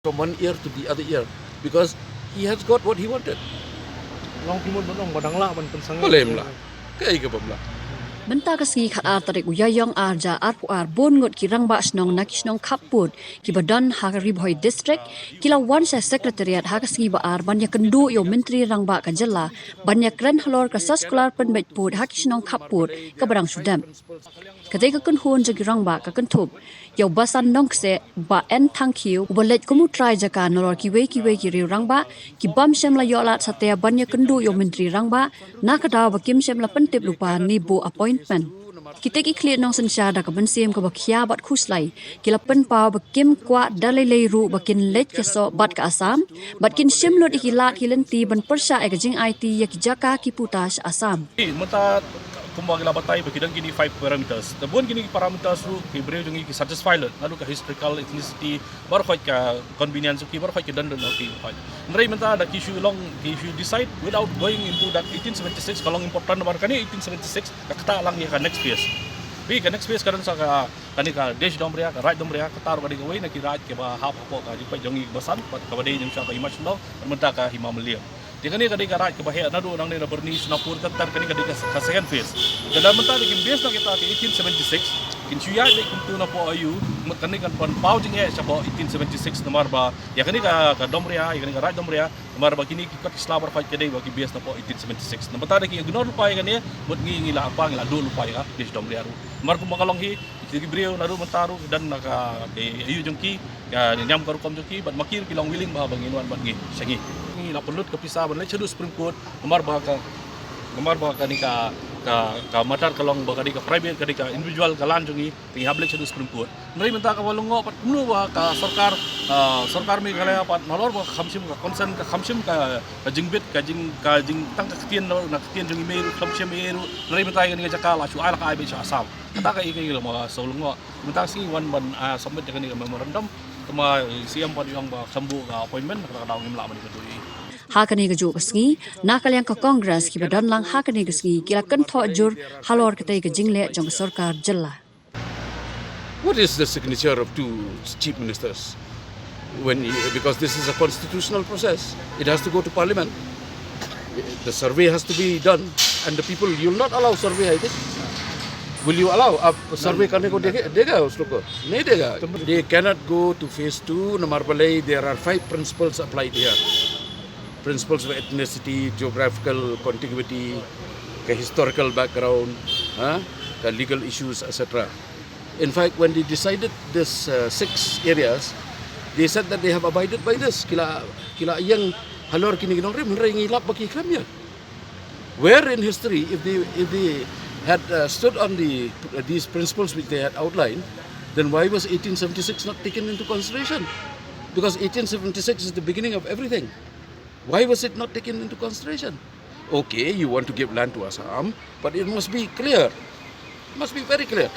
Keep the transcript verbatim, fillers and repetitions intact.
from one ear to the other ear because he has got what he wanted. Long ki mut ban ong ba dang lah ban pynsangeh. Balei em lah? Kaei kaba em lah? Mynta ka sngi khatar tarik u Ïaïong arhajar arphew ar bun ngut ki rangbah shnong na ki shnong khappud kiba don ha ka Ri Bhoi District ki la wan sha Secretariat ha ka sngi ba ar ban ïakynduh ïa u Myntri Rangbah ka jylla ban ïakren halor ka saskular pynbeit pud ha ki shnong khappud kaba dang shu dep. Katei ka kynhun jong ki rangbah ka kynthup ïa u Basan Nongkseh, Bah N Thangkhiew uba leit kum u trai jaka nalor kiwei kiwei ki riew rangbah ki bym shym la ïoh lad satia ban ïakynduh ïa u Myntri Rangbah na ka daw ba kim shym la pyntip lypa ne buh appointment. Kita ki khlieh nongsynshar da ka mynsiem kaba khia bad khuslai ki la pynpaw ba kim kwah da lei lei ruh ba kin leit ïasoh bad ka Assam bad kin shim lut ïa ki lad ki lynti ban pyrshah ïa ka jingaiti ïa ki jaka ki puta sha Assam. Mynta kumba ki la batai ba ki don kine five parameters. Te bun kine ki parameters ruh ki briew jong ngi ki satisfy lut. Naduh ka historical ethnicity, baroh khoit ka convenience jong ki, baroh khoit ki don don ki khoit. Hynrei mynta da ki shu long ki shu decide without going into that eighteen seventy-six, ka long important namar kane eighteen seventy-six ka ktah lang ïa ka next phase. Phi ka next phase ka don sa ka kane ka Desh Dombria, ka Raid Dombria, kata ruh ka dei kawei na ki raid kiba hap hapoh ka jingpeit jong ngi Basan, bad kaba dei nyngkong ka Hima Shyndong, bad mynta ka Hima Mylliem. Te kane ka dei ka raid kaba heh naduh nangne na Byrni Sonapur, tat tat kane ka dei ka, ka second phase. Te da mynta da kin base na kita ka eighteen seventy-six, kin shu ïaid beit kumtu napoh aiu, mut kane kan pynpaw jingeh shapoh eighteen seventy-six namar ba ïa kane ka, ka Dombria, ïa kane ka Raid Dombria, namar ba kine ki kot ki sla baroh khoit ka dei ba ki base napoh eighteen seventy-six. Namar ta da ki ignore lypa ïa kane, mut ngi ngi la apa ngi la duh lypa ïa ka Desh Dombria ruh. Namar kumba ka long hi, ki briew naduh mynta ruh ki don na ka, ki aiu jong ki, ka niam ka rukom jong ki, bad ma ki ruh ki long willing ba, ba ngin wan bad ngi sha ngi. Ngi la pynlut ka pisa ban leit shaduh Supreme Court, namar ba ka, namar ba kane ka, ka, ka matter ka long ba ka dei ka private, ka dei ka individual ka land jong ngi, te ngi hap leit shaduh Supreme Court. Hynrei mynta kaba lyngngoh pat kumno ba ka sorkar, ah, sorkar Meghalaya pat nalor ba kham shym ka concern, ka kham shym ka, ka jingbit, ka jing, ka jing tang ka ktien, na ktien jong i mei ruh kham shym ei ruh. Hynrei mynta kane ka jaka la shu ai, la ka ai beit sha Assam. Kata ka i ka i la ma shu lyngngoh. Mynta sngi wan ban, ah, submit ïa kane ka memorandum. Te ma, eh, C M pat i ong ba kham buh ka appointment, kata ka daw ngim lah ban ïakynduh ïa i. Ha kane kajuh ka sngi, na ka liang ka Congress kiba don lang ha kane ka sngi ki la kynthoh jur halor katei ka jingleh jong ka sorkar jylla. What is the signature of two chief ministers? When you, because this is a constitutional process, it has to go to parliament. The survey has to be done, and the people, you'll not allow survey, I think. Will you allow a survey karne ko dekhe, dega usko? Nahi dega. They cannot go to phase two, namar balei there are five principles applied here. Principles of ethnicity, geographical contiguity, ka historical background, ha, ka legal issues, et cetera. In fact, when they decided this, uh, six areas, they said that they have abided by this. Ki la, ki la ïeng halor kine ki nongrim, hynrei ngi lap ba ki khlem ïeng. Where in history, if they, if they had, uh, stood on the, these principles which they had outlined, then why was eighteen seventy-six not taken into consideration? Because eighteen seventy-six is the beginning of everything. Why was it not taken into consideration? Okay, you want to give land to Assam, but it must be clear. It must be very clear.